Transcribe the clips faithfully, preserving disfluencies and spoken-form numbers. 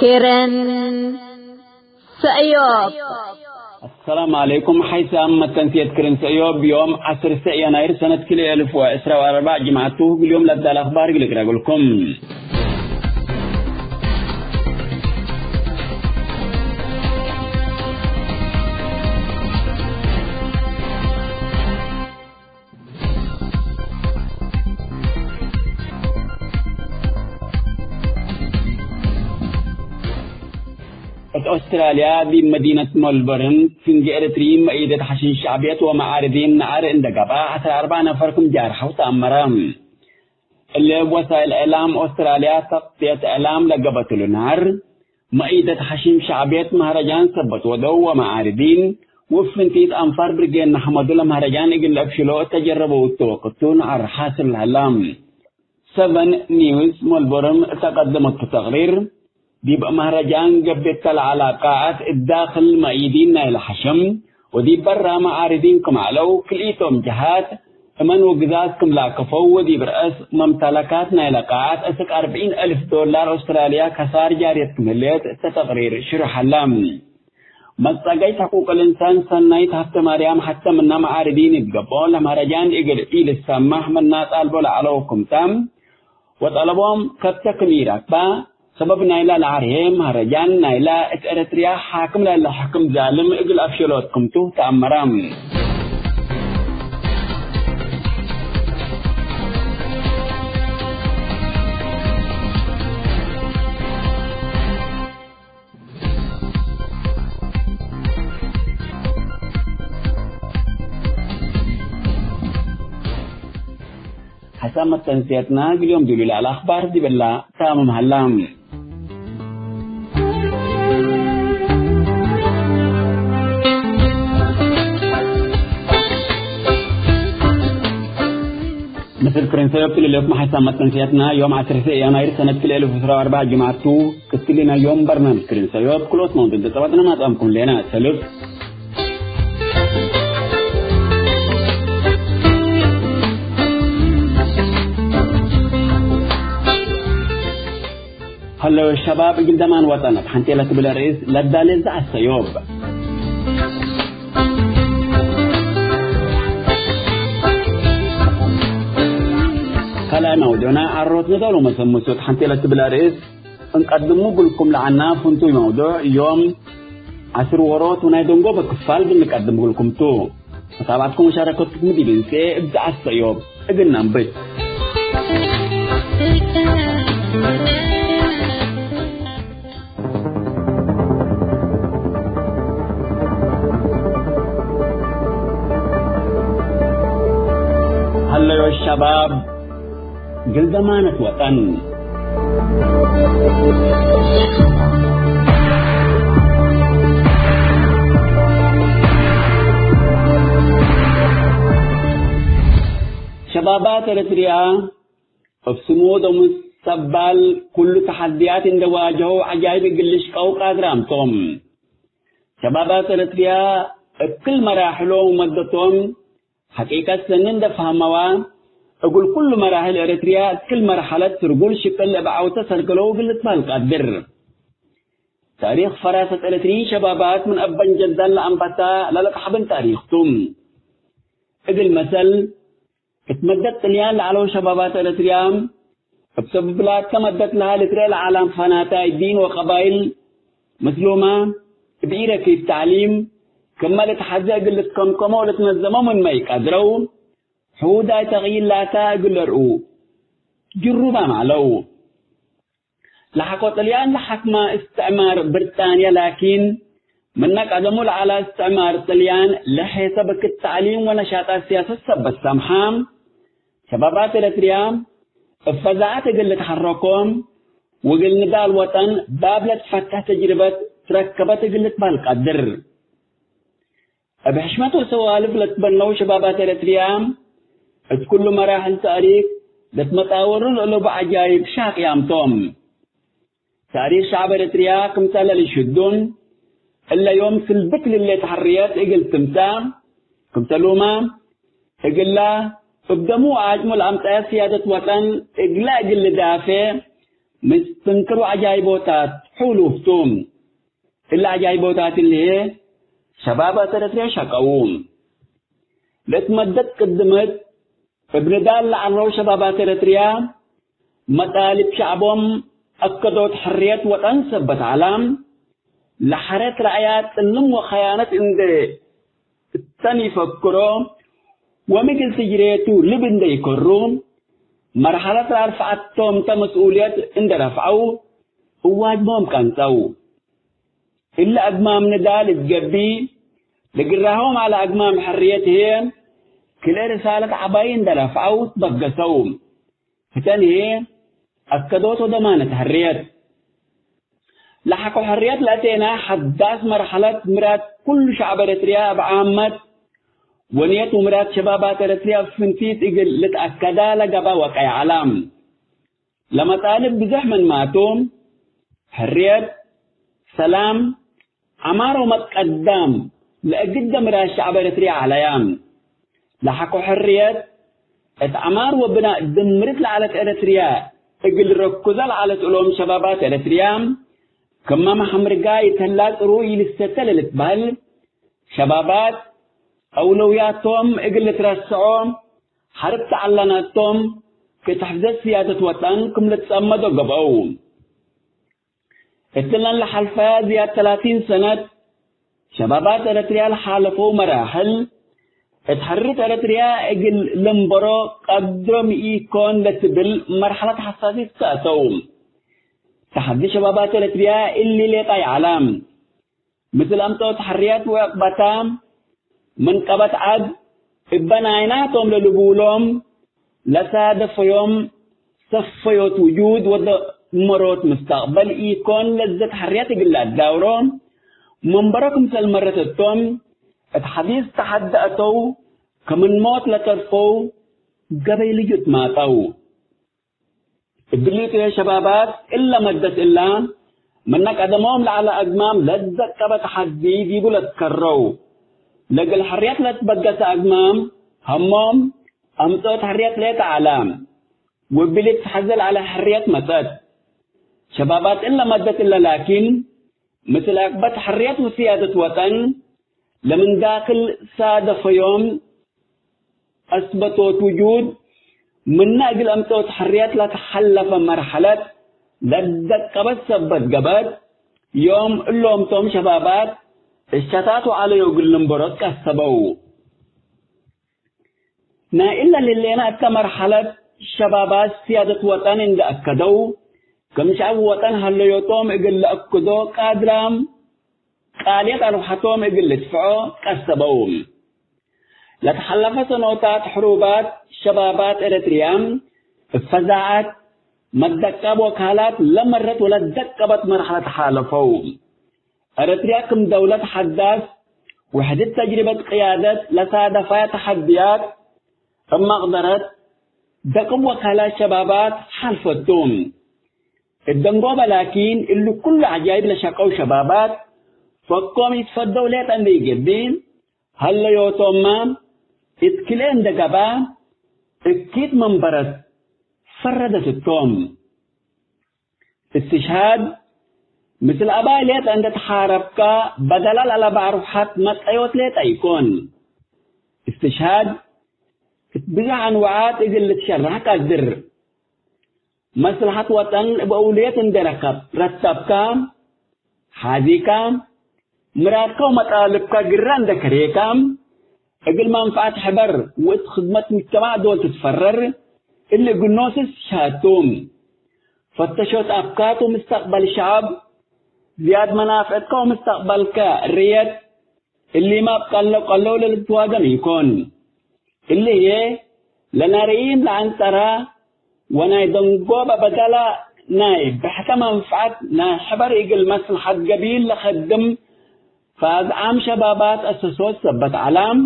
ክርን ሰእዮብ። አሰላም ዐለይኩም። ሐይሳም መተንስየት ክርን ሰእዮብ ዮም ዐስር ሰእ የናይር ሰነት ክልኤ እልፍ ወዕስራ ወአርበዕ ጅምዐት ቱ፣ እግል ዮም ለዳል አኽባር እግል እቅረግልኩም። እት ኦስትራልያ፣ ዲብ መዲነት ሞልበርን፣ ፍንጌ ኤረትርዪን መእይደት ሐሽም ሸዕብየት ወመዓርዲን ነዐር እንደ ገብአ፣ ዐስራ አርበዕ ነፈር ክም ጃርሐው ተአመረ። እለ እብ ወሳይል እዕላም ኦስትራልያ ተቅጥየት እዕላም ለገበትሉ ነዐር፣ መእይደት ሐሽም ሸዕብየት መህረጃን ሰበት ወደው ወመዓርዲን፣ ወፍንቲት አንፋር ብርጌድ ነሐመዱ ለመህረጃን እግል ለአፍሽሎ እተ ጀረበው እቱ ወቅቱ ነዐር ሓስል ለሀላ። ሰቨን ኒውስ ሞልቦርም እተ ቀደመቱ ተቅሪር፣ ዲብ መህረጃን ገብኤት ለዐለ ቃዐት እት ዳክል መእይዲን ናይለ ሐሽም ወዲብ በራ መዓርዲን ክም ዐለው፣ ክልኢቶም ጀሃት እመን ወግዛዝ ክም ለአከፈው ወዲብ ረአስ መምተለካት ናይለ ቃዐት እስክ አርብዒን አልፍ ዶላር ኦስትራልያ ከሳር ጃርየት ክም ህሌት እተ ተቅሪር ሽርሐ ዐለ። መጸገይት ሕቁቅ ልእንሳን ሰናይት ሀብተማርያም ሐተ ምነ መዓርዲን እት ገብኦ ለመህረጃን እግል ኢልትሰመሕ ምና ጣልቦ ለዐለው ክምተ ወጠለቦም ከብተ ክም ኢረክበ ሰበብ ናይለ ለዐርሄ መህረጃን ናይለ እት ኤረትርያ ሓክም ለህለ ሕክም ዛልም እግል አፍሸሎት ክምቱ ተአመረ። ሐሳብ መተንስየትና እግል ዮም ዱሉል አልአኽባር ዲብላ ታምም ሀላ። ምስል ክርን ሰዮብ ትልሌኩም ሐሳብ መተንስየትና ዮም ዐስር ሰእ የናይር ሰነት ክልኤ እልፍ ወዐስራ ወአርበዕ ጅምዐት ቱ። ክትሊና ዮም በርናምጅ ክርን ሰዮብ ክሎት መውዱዕ እንዴ ጸበጥነ ማጽአምኩም ሌና ሰልፍ። ሀለው ሸባብ እግል ደማን ወጠን እት ሐንቴ ለትብል ርእስ ለዳሌ ዘአሰዮብ። ካልኣይ መውዱዕና፣ ዐሮት ንዳሉ መሰምሱ እት ሐንቴ ለትብል ርእስ እንቀድሙ እግልኩም ለዐና ፍንቱይ መውዱዕ፣ ዮም ዐስር ዎሮት ወናይ ደንጎበ ክፋል እግል ንቀድም እግልኩም ቱ። መታብዐትኩም ወሻረከትኩም ዲብ እንሴ እብ ዘአሰዮብ እግል ነንብት። ሀለዮ ሸባብ እግል ደማነት ወጠን። ሸባባት ኤረትርያ እብ ስሙዶም ሰባል ኩሉ ተሐድያት እንዴ ዋጀሀው ዐጃይብ እግል ልሽቀው ቃድራም ቶም። ሸባባት ኤረትርያ እብ ክል መራሕሎም ወመደቶም ሐቂቀት ሰኒ እንዴ ፈሀመዋ፣ እግል ኩሉ መራሕል ኤረትርያ እት ክል መርሐለት ትርጉል ሽቅል እብ ዐውተ ሰርገለው እግል ልትበህል ቀድር። ታሪክ ፈራሰት ኤረትርዪን ሸባባት ምን አበን ጀዳን ለአንበታ ለለትሐብን ታሪክ ቱ። እግል መሰል፣ እት መደት ጥልያን ለዐለው ሸባባት ኤረትርያ፣ እብ ሰብብ ላተ መደት ለሀ ልትርኤ ለዐላም ፈናታይ ዲን ወቀባይል ምስሉመ፣ እብ ኢረኪብ ተዕሊም፣ ክመ ልትሐዜ እግል ልትከምከሞ ወልትነዘሞ ምንመ ኢቀድረው፣ ሕዉዳይ ተቅይል ላተ እግል ለርኡ ጅሩባም ዐለው። ለሐቆ ጥልያን ለሐክመ እስትዕማር ብርጣንየ ላኪን፣ ምነ ቀደሙ ለዐለ እስትዕማር ጥልያን ለሔሰ ብክት ተዕሊም ወነሻጣት ስያሰት ሰበት ሰምሐ፣ ሸባባት ኤረትርያ እብ ፈዛዐት እግል ልትሐረኮ ወእግል ንዳል ወጠን ባብ ለትፈተሕ ተጅርበት ትረከበት እግል ልትበህል ቀድር። እብ ሕሽመት ወሰዋልፍ ለትበነው ሸባባት ኤረትርያ፣ እት ኩሉ መራሕል ታሪክ ለትመጣወሩ ለእለቡ ዐጃይብ ሻቅያም ቶም። ታሪክ ሸዐብ ኤረትርያ ክምሰለ ልሽዱን፣ እለ ዮም ስልብት ልሌት ሐርየት እግል ትምጸእ፣ ክምሰሉመ እግላ እብ ደሙ ወአጅሙ ለአምጸአት ስያደት ወጠን እግለ እግል ልዳፌዕ ምስትንክር ወዐጃይቦታት ሑሉፍቱ። እለ ዐጃይቦታት እሊ ህዬ ሸባባት ኤረትርያ ሸቀዉ። ለእት መደት ቅድምት እብ ንዳል ለዐለው ሸባባት ኤረትርያ፣ መጣልብ ሸዕቦም አከዶት ሕርየት ወጠን ሰበት ዐለ። ለሐረት ረአያት ጽልም ወኸያነት እንዴ እተን ኢፈክሮ፣ ወምግል ትጅሬቱ ልብ እንዴ ኢከሩ፣ መርሐለት ለአርፈዐቶም ተ መስኡልየት እንዴ ረፍዐው፣ እዋጅቦም ቀንጸው። እሊ አግማም ንዳል እት ገብእ፣ ለግራሆም ዐለ አግማም ሕርየት ህዬ፣ ክልኤ ርሳለት ዐባይ እንዴ ረፍዐው ትበገሰው። ህተን ህዬ፣ አከዶት ወደማነት ሕርየት። ለሐቆ ሕርየት ለአቴና ሐዳስ መርሐለት ምራድ ኩሉ ሸዕብ ኤረትርያ እብ ዓመት፣ ወንየት ወምራድ ሸባባት ኤረትርያ እብ ፍንቲት እግል ልትአከዳ ለገብአ ወቀይ ዐለ። ለመጣልብ ብዞሕ ምንማቱ፣ ሕርየት፣ ሰላም፣ ዐማር ወመትቀዳም ለእግደ ምራድ ሸዕብ ኤረትርያ ዐለያ። ለሐቆ ሕርየት፣ እት ዐማር ወብናእ ድምርት ለዐለት ኤረትርያ እግል ረኩዘ ለዐለት እሎም ሸባባት ኤረትርያ፣ ክመ መሐምርጋ ይትህላ ጽሩይ ኢልሰተ ለልትበህል፣ ሸባባት አውለውያቶም እግል ልትረስዖ፣ ሐርብ ተዐለናቶም ክትሕፍዘት ስያደት ወጠን ክም ልትጸመዶ ገብአው። እትለን ለሐልፈያ ዝያድ ተላቲን ሰነት፣ ሸባባት ኤረትርያ ለሓለፈው መራሕል፣ እት ሕርት ኤረትርያ እግል ልንበሮ ቀድሮም ኢኮን ለትብል መርሐለት ሐሳሲት ተአተው። ተሐዲ ሸባባት ኤረትርያ እሊ ሌጣ ይዐለ። ምስል አምጽኦት ሕርየት ወዕቅበታ፣ መንቀበት ዐድ እበ ናይናቶም ለልቡሎም ለሳደፈዮም ሰፈዮት ውጁድ ወደመሮት ምስተቅበል ኢኮን ለዘት ሕርየት እግል ለአዳውሮ መንበሮ ክምሰል መረት እቶም እት ሐዲስ ተሐደ አተው፣ ከምን ሞት ለተርፈው ገበይ ልጁት ማጠው። እብሊቱ ሸባባት እለ መደት እላ፣ ምነ ቀደሞም ለዐለ አግማም ለትደቀበ ተሐዲ ዲቡ ለትከረው። ለእግል ሕርየት ለትበገሰ አግማም፣ ሀሞም፣ አምጽኦት ሕርየት ሌጠ ዐለ። ወእብሊት ተሐዘ ለዐለ ሕርየት መጸት። ሸባባት እለ መደት እለ ላኪን፣ ምስል ዕቅበት ሕርየት ወስያደት ወጠን፣ ለምን ዳክል ሳደፈዮም አስበቶት ውጁድ፣ ምነ እግል አምጽኦት ሕርየት ለተሐለፈ መርሐለት ለደቀበት ሰበት ገብአት፣ ዮም እሎም ቶም ሸባባት እሸታት ወዐለዮ እግል ልንበሮት ቀሰበው። ናይ እለ ልሌና እተ መርሐለት ሸባባት ስያደት ወጠን እንዴ አከደው፣ ክም ሸዐብ ወጠን ሀለዮቶም እግል ለአክዶ ቃድራም፣ ቃልየት አልውሐቶም እግል ልድፍዖ ቀሰበው። ለተሐለፈ ሰኖታት ሕሩባት ሸባባት ኤረትርያ እብ ፈዛዐት፣ መደቀብ ወካላት ለመረት ወለደቀበት መርሐለት ሓለፈው። ኤረትርያ ክም ደውለት ሐዳስ ውሕድት ተጅሪበት ቅያደት ለሳደፋያ ተሐድያት እብ መቅደረት ደቅብ ወካላት ሸባባት ሓልፈቱ። እት ደንጎበ ላኪን እሊ ኩሉ ዐጃይብ ለሸቀው ሸባባት ፈኮም ኢትፈደው ሌጠ እንዴ ኢገብእ፣ ሀለዮቶምመ እት ክልኤ እንዴ ገብአ እኪት መንበረት ፈረደት እቶም። እስትሽሃድ፣ ምስል አባይ ሌጠ እንዴ ተሓረብከ፣ በደላ ለአለበ አርወሐት መጠዮት ሌጠ ኢኮን። እስትሽሃድ፣ እት ብዘሕ አንዋዓት እግል ልትሸረሕ ቀድር። መስለሐት ወጠን እብ አውልየት እንዴ ረከብ፣ ረተብከ፣ ሓዚከ፣ ምራድከ ወመጣልብከ ግረ እንዴ ከሬከ፣ እግል መንፈዐት ሕበር ወእት ክድመት ሙጅተማዕ ዶል ትትፈረር፣ እሊ እግል ኖስ እስትሽሃድ ቱ። ፈተሾት አፍካት ወምስተቅበል ሸዐብ፣ ዝያድ መናፍዕትከ ወምስተቅበልከ ርየት፣ እሊመ እብ ቀሎ ቀለው ለልትዋገም ኢኮን። እሊ ህዬ ለናርኢም ለአንጸራ ወናይ ደንጎበ በደላ ናይ ብሕተ መንፈዐት ናይ ሕበር እግል መስለሐት ገቢል ለከድም ፈአዝዓም ሸባባት አሰሶት ሰበት ዐላም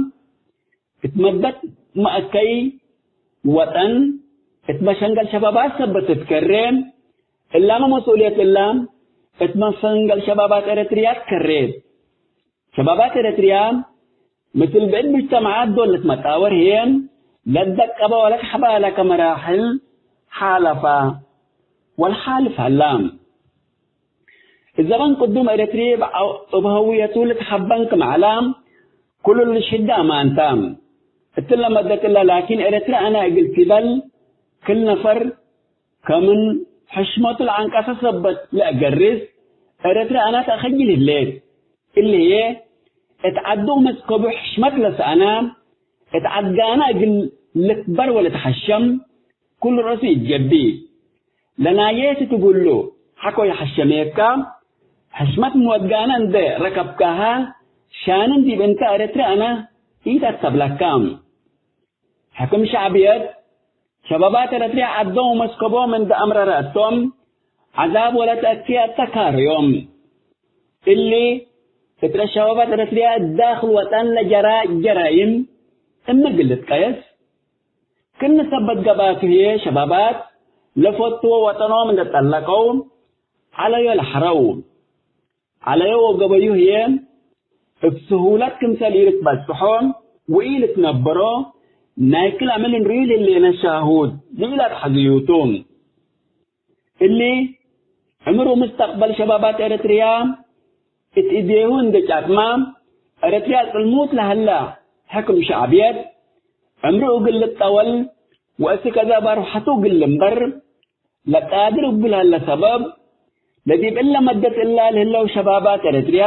እት መደት መአከይ ወጠን እት መሸንገል ሸባባት ሰበት ትትከሬ። እላመ መስኡልየት እላ እት መሸንገል ሸባባት ኤረትርያ ትከሬ። ሸባባት ኤረትርያ ምስል ብዕድ ሙጅተመዓት ዶል ልትመጣወር ህዬ፣ ለትደቀበ ወለትሐባለከ መራሕል ሓለፈ ወለሓልፍ ሀላ። እት ዘበን ቅዱም ኤረትርየ እብ ዐው-፣ እብ ሀውየቱ ልትሐበን ክም ዐላ፣ ክሉ ልሽህድ አማን ተ። እትለ መደት እለ ላኪን ኤረትርየ አነ እግል ቲበል፣ ክል ነፈር ከምን ሕሽመቱ ለአንቀሰ ሰበት ለእገርስ፣ ኤረትርየ አነ ተአከጅል ህሌት። እሊ ህዬ፣ እት ዐዱ መስከቡ ሕሽመት ለሰአነ፣ እት ዐድጋነ እግል ልክበር ወልትሐሸም፣ ክሉ ረእሱ ኢትገብእ። ለናዬ ትትጉሉ ሐቆ ይሐሸሜካ፣ ሕሽመት ምወድጋነ እንዴ ረከብካሀ፣ ሻንን ዲብ እንተ ኤረትርየ አነ ኢተአተብለካ። ሕክም ሸዕብየት፣ ሸባባት ኤረትርየ ዐዶም ወመስከቦም እንዴ አምረረ እቶም፣ ዐዛብ ወለተአኬ አተካረዮም። እሊ፣ እት ሸባባት ኤረትርየ እት ዳክል ወጠን ለጀራ ጀራይም እመ እግል ልትቀየስ፣ ክል ሰበት ገብአቱ ህዬ ሸባባት ለፈትዎ ወጠኖም እንዴ ጠለቀው ዐለዮ ለሐረው። ዐለዮ ወገበዩ ህዬ እብ ስሁለት ክምሰል ኢልትበጽሖ ወኢልትነበሮ ናይ ክል አምዕል እንርእዩ ለህሌነ ሻሁድ ለኢለአትሐዝዩ ቱ። እሊ፣ ዕምር ወምስተቅበል ሸባባት ኤረትርያ እት እዴሁ እንዴ ጫጥማ፣ ኤረትርያ ጽልሙት ለሀላ ሕክም ሸዕብየት፣ ዕምሩ እግል ልጠወል ወእስክ አዛብ አርወሐቱ እግል ልንበር ለቃድር እግል ሀለ ሰበብ፣ ለዲብ እለ መደት እላ ለህለው ሸባባት ኤረትርያ፣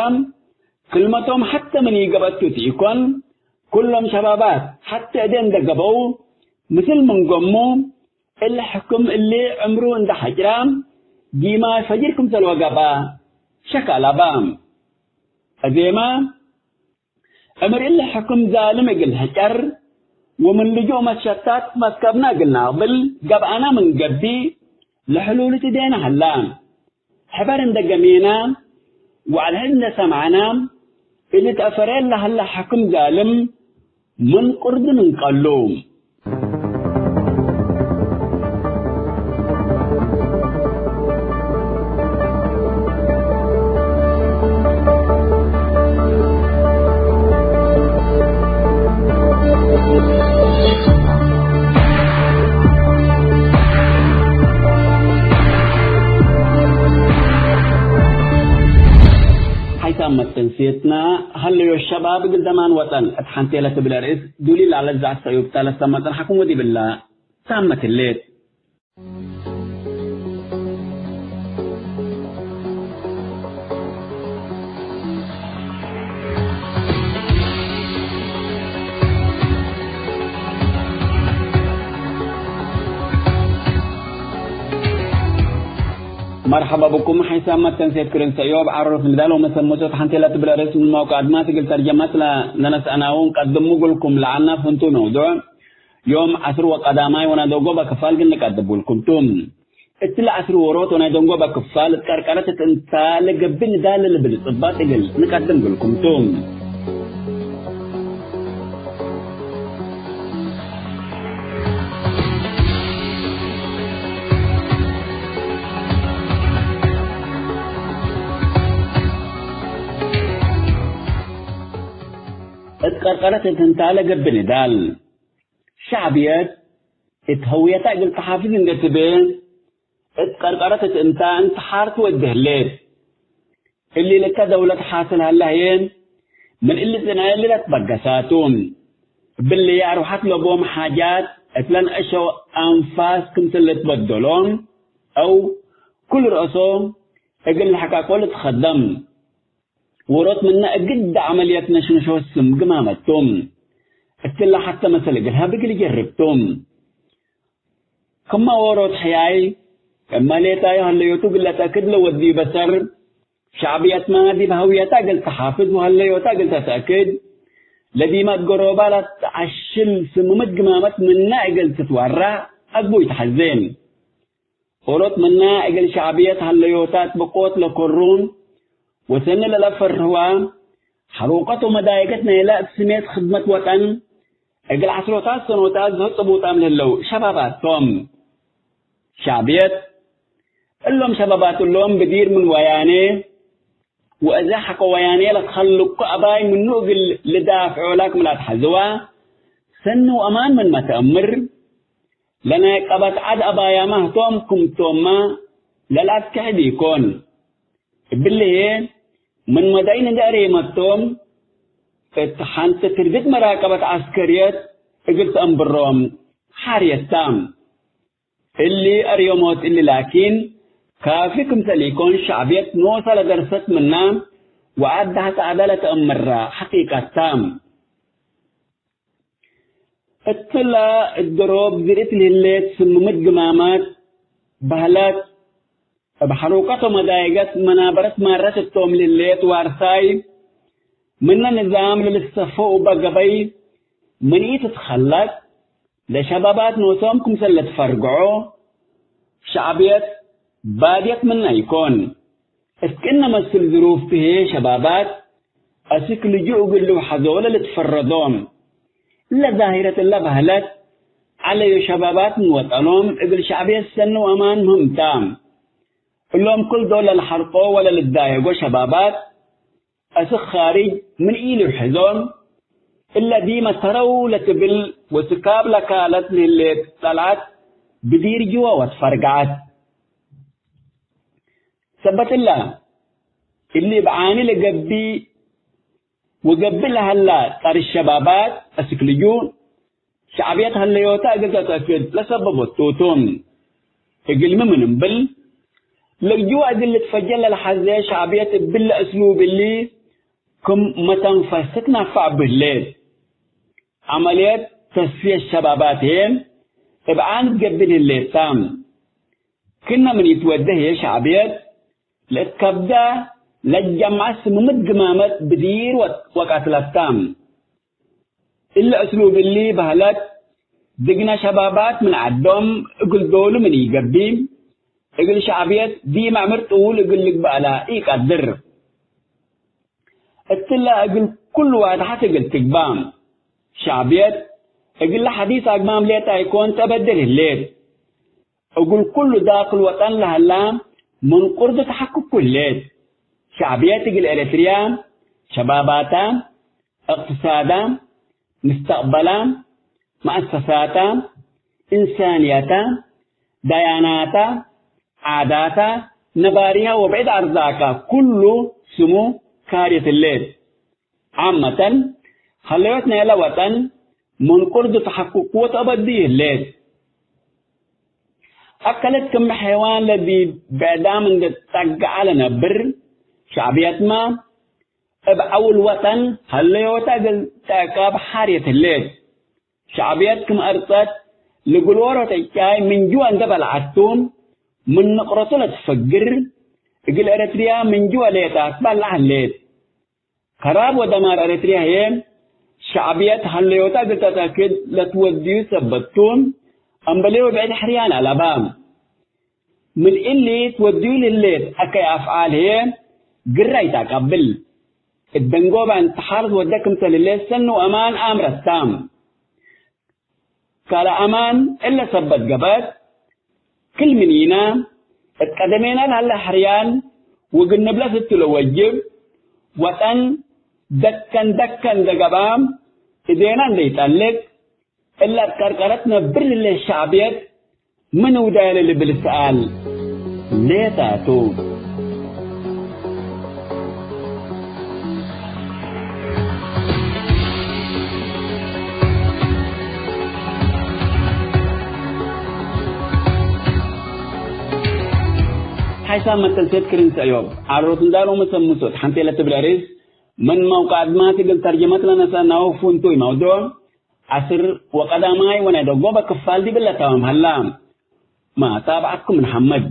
ክልመቶም ሐተ ምን ኢገብአቱ ቱ ኢኮን፣ ኩሎም ሸባባት ሐተ እዴ እንዴ ገብአው፣ ምስል ምን ገሙ፣ እሊ ሕክም እሊ ዕምሩ እንዴ ሐጭራ፣ ዲማይ ፈጅር ክምሰል ወገብአ ሸክ አለበ። አዜመ፣ ዕምር እሊ ሕክም ዛልም እግል ሕጨር፣ ወምን ልጁእ መትሸታት መስከብነ እግል ነአቅብል ገብአነ ምን ገብእ፣ ለሕሉል እት እዴነ ሀላ። ሕበር እንዴ ገሜነ ወዐል ሕድ እንዴ ሰምዐነ፣ እሊ ተአፈሬ ለሀለ ሕክም ዛልም ምን ቅርዱ ንንቀሉ። ሐይሳም መተንስየትና፣ ሀለዮ ሸባብ እግል ደማን ወጠን እት ሐንቴ ለትብል ርእስ ዱሊ ለዐለት ዛዕት ሰእዮብ ተ ለሰመጠን ሐክም ወዲብላ ታመት ህሌት። መርሐባ ብኩም ሐይሳም መተንሴት ክርን ሰእዮብ ዐሮት ንዳል ወመሰመቶት ሐንቴ ለትብል ርእስ ምን መውቀዕ አድማስ እግል ተርጀመት ለ-፣ ለነስአናሁ እንቀድሙ እግልኩም ለዐልነ ፍንቱ መውዱዕ ዮም ዐስር ወቀዳማይ ወናደንጎበ ክፋል እግል ንቀድም እግልኩም ቱ። እትለ ዐስር ዎሮት ወናደንጎበ ክፋል እት ቀርቀረት እት እንታ ለገብእ ንዳል ለልብል ጽባጥ እግል ንቀድም እግልኩም ቱ። እት ቀርቀረት እት እንታ ለገብእ ንዳል። ሸዕብየት እት ሀውየታ እግል ተሓፍዝ እንዴ ትቤ፣ እት ቀርቀረት እት እንታ እንትሓር ትወዴ ህሌት። እሊ ልከ ደውለት ሓስል ሀለ ህዬ፣ ምን እሊ ጽንዐ እሊ ለትበገሳቱ። እብሊ አርወሐት ለቦም ሓጃት እት ለንአሸው አንፋስ ክምስል ልትበደሎም፣ አው ክል ረአሶ እግል ለሐቃቆ ልትከደም። ዎሮት ምነ እግድ ዐመልየት ነሽነሾ ስም ግማመት ቱ። እትለ ሐተ መሰል እግል ሀብ እግል ጀርብ ቱ። ክመ ዎሮት ሕያይ፣ እመ ሌጣዩ ሀለዮቱ እግል ለተአክድ ለወድዩ በሰር፣ ሸዕብየትመ ዲብ ሀውየታ እግል ተሓፍዝ ወሀለዮታ እግል ተተአክድ፣ ለዲመ እት ገሮባ ለተዐሽል ስምምት ግማመት ምነ እግል ትትወራዕ አግቡይ ተሐዜ። ዎሮት ምነ እግል ሸዕብየት ሀለዮታ እት ብቆት ለኮሩን ወሰኒ ለለፈርህዋ፣ ሐሩቀት ወመዳየገት ናይለ እብ ስሜት ክድመት ወጠን እግል ዐስሮታት ሰኖታት ዝህጽቡ ጣም ለህለው ሸባባት ቶም። ሸዕብየት እሎም ሸባባት እሎም ብዲር ምን ወያኔ ወእዘ ሐቆ ወያኔ ለትኸልቁ አባይ ምኑ እግል ልዳፍዖ ላክም ለአትሐዝዋ፣ ሰኒ ወአማን ምንመ ተአምር፣ ለናይ ቀበት ዐድ አባያመ ህቶም ክምቶምመ ለለአትክሕድ ኢኮን። እብሊ ህዬ ምን መዳይን እንዴ አሬመቶም፣ እት ሐንቲ ትርድት መራቀበት ዐስከርየት እግል ተአንብሮም ሓርየት ተ። እሊ አርዮሞት እሊ ላኪን፣ ካፊ ክምሰል ኢኮን ሸዕብየት ኖሰ ለደርሰት ምና ወዐድ ዳህት ዐደ ለተአምራ ሐቂቀት ተ። እትለ እት ድሮብ ዝርኢት ለህሌት ስምምት ግማማት በህለት፣ እብ ሐሩቀት ወመዳየገት መናበረት ማረት እቶም ለህሌት ዋርሳይ፣ ምነ ንዛም ለልትሰፈው እበ ገበይ ምን ኢትትከለቅ፣ ለሸባባት ኖሶም ክምሰል ለትፈርግዖ፣ ሸዕብየት ባድየት ምነ ኢኮን። እስክ እነ መስል ዝሩፍ ቱ ህዬ ሸባባት አስክ ልጁእ እግል ልውሐዞ ለልትፈረዶም። እለ ዛሂረት እለ በህለት ዐለዩ ሸባባት ምን ወጠኖም እግል ሸዕብየት ሰኒ ወአማን ምህም ተ። እሎም ክል ዶል ለልሐርቆ ወለልዳየጎ ሸባባት፣ አስክ ካርጅ ምን ኢልውሕዞም፣ እለ ዲመ ተረው ለትብል ወስካብ ለካለት ለህሌት ጸልዐት ብዲር ጅወ ወትፈርገዐት። ሰበት እለ፣ እሊ እብ ዓኒ ለገብእ ወገብእ ለሀላ ጠርሽ ሸባባት አስክ ልጁእ፣ ሸዕብየት ሀለዮተ እግል ተትአክድ ለሰበበቱ ቱ። እግልሚ ምን እምብል፣ ለእጅወ እግል ልትፈጀር ለልሐዜ ሸዕብየት እብለ እስሉብ እሊ ክም መተንፈስ ትትነፈዕ ብህሌት። ዐመልየት ተስፍየት ሸባባት ህዬ እብ ዓን ትገብእ ህሌት ተ። ክእነ ምን ኢትወዴ ህዬ ሸዕብየት ለእት ከብደ ለጀምዐት ስምምት ግማመት ብዲር ወ-፣ ወቀትለት ተ። እሊ እስሉብ እሊ በህለት፣ ድግነ ሸባባት ምን ዐዶም እግል ዶሉ ምን ኢገብእ፣ እግል ሸዕብየት ዲመ ዕምር ጥዉል እግል ልግበእላ ኢቀድር። እትለ እግል ኩሉ ዋድሐት እግል ትግበእ። ሸዕብየት እግለ ሐዲስ አግማም ሌጠ ኢኮን ተበድል ህሌት። እግል ኩሉ ዳክል ወጠን ለሀላ ምን ቁርዱ ተሐክኩ ህሌት። ሸዕብየት እግል ኤረትርያ፣ ሸባባታ፣ እቅትሳዳ፣ ምስተቅበላ፣ መአሰሳታ፣ እንሳንያታ፣ ዳያናታ፣ ዓዳታ፣ ነባሪሃ ወብዕድ አርዛቃ ኩሉ ስሙ ካርየት ህሌት። ዓመተን፣ ሀለዮት ናይለ ወጠን ምን ቁርዱ ተሐክኩ ወተአበድዩ ህሌት። አከለት ክም ሐይዋን ለዲብ ብዕዳም እንዴ ትጠገዐ ለነብር ሸዕብየትመ፣ እብ ዐውል ወጠን ሀለዮተ እግል ተዕቀብ ሓርየት ህሌት። ሸዕብየት ክም አርጸት ልግል ዎሮት ዕጫይ ምን ጅወ እንዴ በልዐቱ፣ ምን ንቅረቱ ለትፈግር፣ እግል ኤረትርያ ምን ጅወ ሌጠ ትበልዕ ህሌት። ከራብ ወደማር ኤረትርያ ህዬ፣ ሸዕብየት ሀለዮተ እግል ተትአክድ ለትወድዩ ሰበት ቱ፣ አምበሌ ወብዕድ ሕርያን አለባ። ምን እሊ ትወድዩ ለህሌት አከይ አፍዓል ህዬ፣ ግረ ኢተአቀብል። እት ደንጎበ እንተሓርስ ወደ ክምሰል ህሌት ሰኒ ወአማን አምረት ተ። ካልእ አማን እለ ሰበት ገብአት፣ ክል ምኒነ እት ቀደሜነ ለሀለ ሕርያን ወግንብለት እቱ ለወጅብ፣ ወጠን ደከን ደከን እንዴ ገብአ፣ እዴነ እንዴ ኢጠልቅ፣ እለ አትቀርቀረት ነብር ለህሌት ሸዕብየት ምን ውዳየ ለልብል ሰኣል ሌጠ ቱ። ሓይሳም መተንሴት ክርን ሰእዮብ፣ ዓሮት ንዳል ወመሰምሶት ሐንቴ ለትብል አርእስ ምን መውቀዕ አድማት እግል ተርጀመት ለነሰአናሁ ፍንቱይ መውዱዕ፣ ዐስር ወቀዳማይ ወናይ ደጎበ ክፋል ዲብለ ተማም ሀላ። መታብዐትኩም ምን ሐመድ።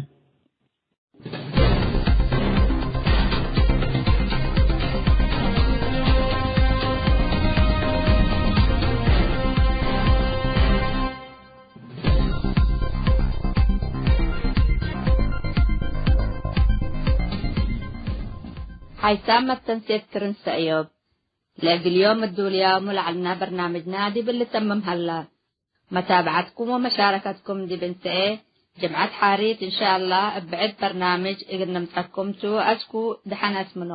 ሓይሳም መተንሴት ክርን ሰእዮብ። ለእግል ዮም እዱልያሙ ለዐልና በርናምጅና ዲብ ልተምም ሀላ። መታብዐትኩም ወመሻረከትኩም ዲብ እንሰኤ ጅምዐት ሓሪት እንሻአላህ እብ ብዕድ በርናምጅ እግል ንምጸኩም ቱ። አስኩ ደሐን አስምኖ።